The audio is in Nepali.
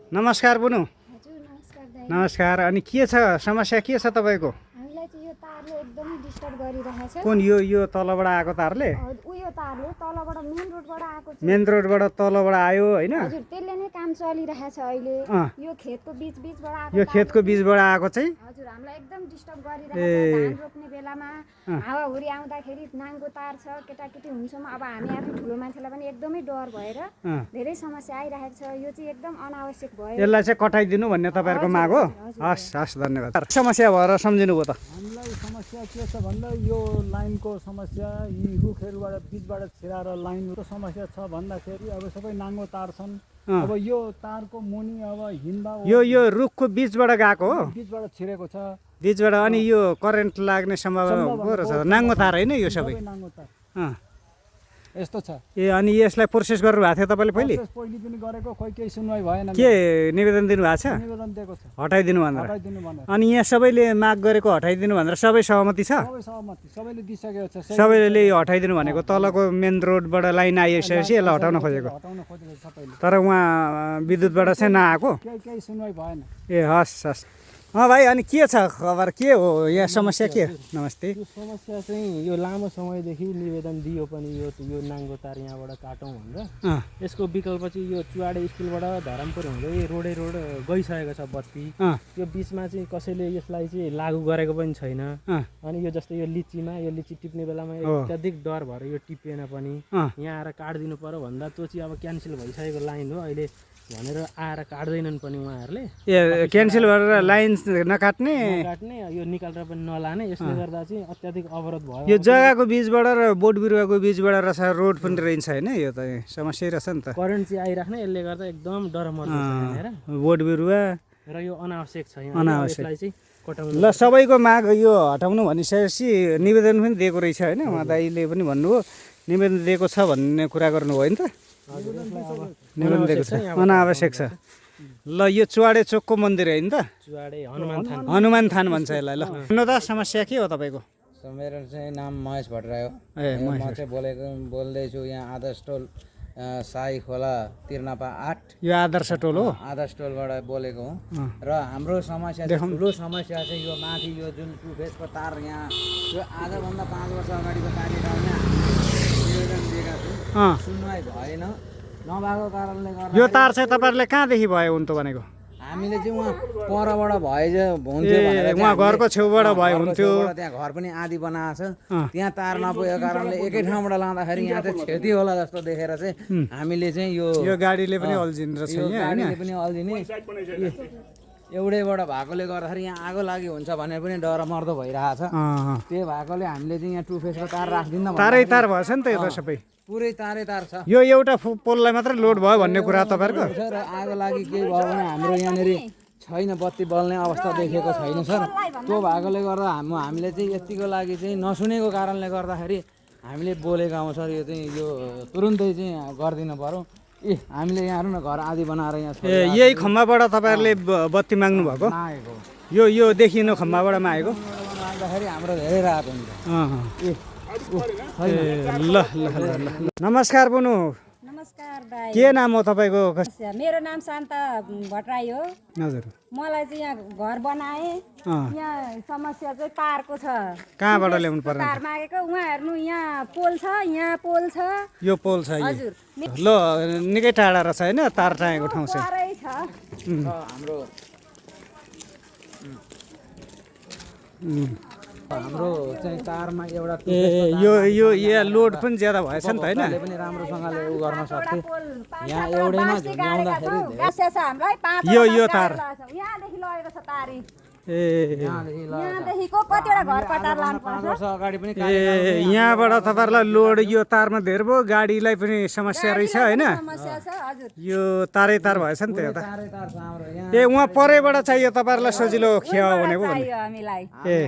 नमस्कार बुनु। हजुर नमस्कार दाइ। नमस्कार। अनि के छ समस्या के छ तपाईको? हामीलाई चाहिँ यो तारले एकदमै डिस्टर्ब गरिरहेछ। कुन यो तलबाट आएको तारले? उयो तारले तलबाट मेन रोडबाट आएको छ। मेन रोडबाट तलबाट आयो हैन? हजुर त्यसले नै काम चलिरहेछ अहिले। यो खेतको बीचबाट आएको। यो खेतको बीचबाट आएको चाहिँ हजुर हामीलाई एकदम डिस्टर्ब गरिरहेछ। धान रोप्ने बेलामा हावाहुरी आउँदाखेरि नाङ्गो तार छ, केटाकेटी हुन्छौँ। अब हामी आफै ठुलो मान्छेलाई पनि एकदमै डर भएर धेरै समस्या आइरहेको छ। यो चाहिँ एकदम अनावश्यक भयो। यसलाई चाहिँ कटाइदिनु भन्ने तपाईहरुको माग हो? हस् हस् धन्यवाद। समस्या भएर सम्झिनु भयो त? हामीलाई समस्या के छ भन्दा यो लाइनको समस्या, यी रुखहरूबाट बीचबाट छिराएर लाइनको समस्या छ भन्दाखेरि अब सबै नाङ्गो तार छन्। अब यो तारको मुनि अब हिँड्दा यो रुखको बीचबाट गएको हो? बीचबाट छिरेको छ बीचबाट। अनि यो करेन्ट लाग्ने सम्भावना पो रहेछ। नाङ्गो तार हैन यो सबै? नाङ्गो तार यस्तो छ। ए अनि यसलाई प्रोसेस गर्नु भएको थियो तपाईले पहिले? पहिले पनि गरेको, खोइ केही सुनवाई भएन। के निवेदन दिनु भएको छ? निवेदन दिएको छ हटाइदिनु भनेर। हटाइदिनु भनेर। अनि यहाँ सबैले माग गरेको हटाइदिनु भनेर सबै सहमति छ? सबै सहमति, सबैले दिइसकेको छ। सबैले यो हटाइदिनु भनेको तलको मेन रोडबाट लाइन आइसकेपछि यसलाई हटाउन खोजेको। हटाउन खोजेको सबैले। तर उहाँ विद्युतबाट चाहिँ नआएको? केही सुनवाई भएन। ए हस् हस्। भाइ अनि के छ खबर? के हो यहाँ समस्या के? नमस्ते। यो समस्या चाहिँ यो लामो समयदेखि निवेदन दियो पनि यो नाङ्गो तार यहाँबाट काटौँ भनेर। यसको विकल्प चाहिँ यो चुवाडे स्कुलबाट धरमपुर हुँदै रोड गइसकेको छ बत्ती। यो बिचमा चाहिँ कसैले यसलाई चाहिँ लागू गरेको पनि छैन। अनि यो जस्तै यो लिची टिप्ने बेलामा अत्याधिक डर भएर यो टिपेन पनि। यहाँ आएर काटिदिनु पर्यो भन्दा त्यो चाहिँ अब क्यान्सल भइसकेको लाइन हो अहिले भनेर आएर काट्दैनन् पनि उहाँहरूले। ए क्यान्सल गरेर लाइन नकाट्ने यो निकालेर पनि नलाने। यसले गर्दा चाहिँ अत्याधिक अवरोध भयो। यो जग्गाको बीचबाट र बोट बिरुवाको बीचबाट रहेछ रोड पनि रहन्छ हैन? यो त समस्या रहेछ नि त। करेन्ट चाहिँ आइराख्ने, यसले गर्दा एकदम डरमर्दो छ यहाँनिर। बोट बिरुवा र यो अनावश्यक छ यहाँ। अनावश्यक। यसलाई चाहिँ कटाउनु। ल सबैको माग यो हटाउनु भनिसकेपछि निवेदन पनि दिएको रहेछ हैन? उहाँ दाइले पनि भन्नुभयो निवेदन दिएको छ भन्ने कुरा गर्नुभयो नि त? निवेदन दिएको छ, अनावश्यक छ। ल यो चुवाडे चोकको मन्दिर है नि त? चुवाडे हनुमान थान। हनुमान थान भन्छ यसलाई। ल भन्नु त समस्या के हो तपाईको? मेरो चाहिँ नाम महेश भट्टराई हो। म चाहिँ बोल्दैछु यहाँ आदर्श टोल साई खोला तिर्नापा 8। यो आदर्श टोल हो? आदर्श टोलबाट बोलेको हुँ। र हाम्रो समस्या चाहिँ ठुलो समस्या चाहिँ यो माथि यो जुन टु फेसको तार यहाँ यो आजभन्दा 5 वर्ष अगाडिको तारले निवेदन दिएका छौँ, सुनवाई भएन। नभएको कारणले गर्दा यो तार चाहिँ तपाईहरुले कहाँदेखि भयो हुन्थ्यो भनेको? हामीले चाहिँ उहाँ परबाट हुन्थ्यो भनेर उहाँ घरको छेउबाट भयो हुन्थ्यो। त्यहाँ घर पनि आदि बनाएको छ। त्यहाँ तार नपुगेको कारणले एकै ठाउँबाट लाँदाखेरि यहाँ चाहिँ क्षति होला जस्तो देखेर चाहिँ हामीले चाहिँ यो गाडीले पनि अल्झिन्छ गाडीले पनि अल्झिने एउटैबाट भएकोले गर्दाखेरि यहाँ आगो लागि हुन्छ भनेर पनि डर मर्दो भइरहेछ। त्यही भएकोले हामीले चाहिँ यहाँ टु फेसको तार राख्दिनँ। तारै तार भएछ नि त यो त सबै? पुरै तारै तार छ। यो एउटा पोललाई मात्रै लोड भयो भन्ने कुरा तपाईहरुको? र आगो लागि केही भयो भने हाम्रो यहाँनिर छैन, बत्ती बल्ने अवस्था देखेको छैन सर। त्यो भएकोले गर्दा हामीले चाहिँ यतिको लागि चाहिँ नसुनेको कारणले गर्दाखेरि हामीले बोलेका हौँ सर। यो चाहिँ यो तुरुन्तै चाहिँ गरिदिनु पर्यो। हामीले यहाँ हेर्नु न घर आदि बनाएर यहाँ यही खम्बाबाट तपाईहरुले बत्ती माग्नु भएको? आएको यो देखिनु खम्बाबाट मागेको? माग्दाखेरि हाम्रो धेरै राहत हुन्छ। ल ल ल। नमस्कार बुनु। नमस्कार दाइ। के नाम हो तपाईको? मेरो नाम शान्ता भट्टराई हो। हजुर। मलाई चाहिँ यहाँ घर बनाए। यहाँ समस्या चाहिँ तारको छ। कहाँबाट ल्याउनु पर्ने? तार मागेको उहाँ हेर्नु यहाँ पोल छ, यहाँ पोल छ। यो पोल छ हजुर। ल निकै टाढा रहेछ हैन तार टाँगेको ठाउँ चाहिँ? तारै छ। हाम्रो चाहिँ तारमा एउटा यो यहाँ लोड पनि ज्यादा भएछ नि त हैन? पनि राम्रोसँगले उ गर्न सक्थे। यहाँ एउटैमा झुन्ड्याउँदाखेरि यो तार यहाँदेखि लगेको छ तारी। यहाँदेखिको कतिवटा घर कटार लानु 5 वर्ष अगाडि पनि यहाँबाट तपाईहरुलाई लोड यो तारमा धेर भयो, गाडीलाई पनि समस्या रहेछ हैन? समस्या छ। हजुर। यो तारै तार भएछ नि त यो त? तारै तार छ हाम्रो यहाँ। ए उहाँ परैबाट चाहियो तपाईहरुलाई सजिलो खिया भनेको? हामीलाई ए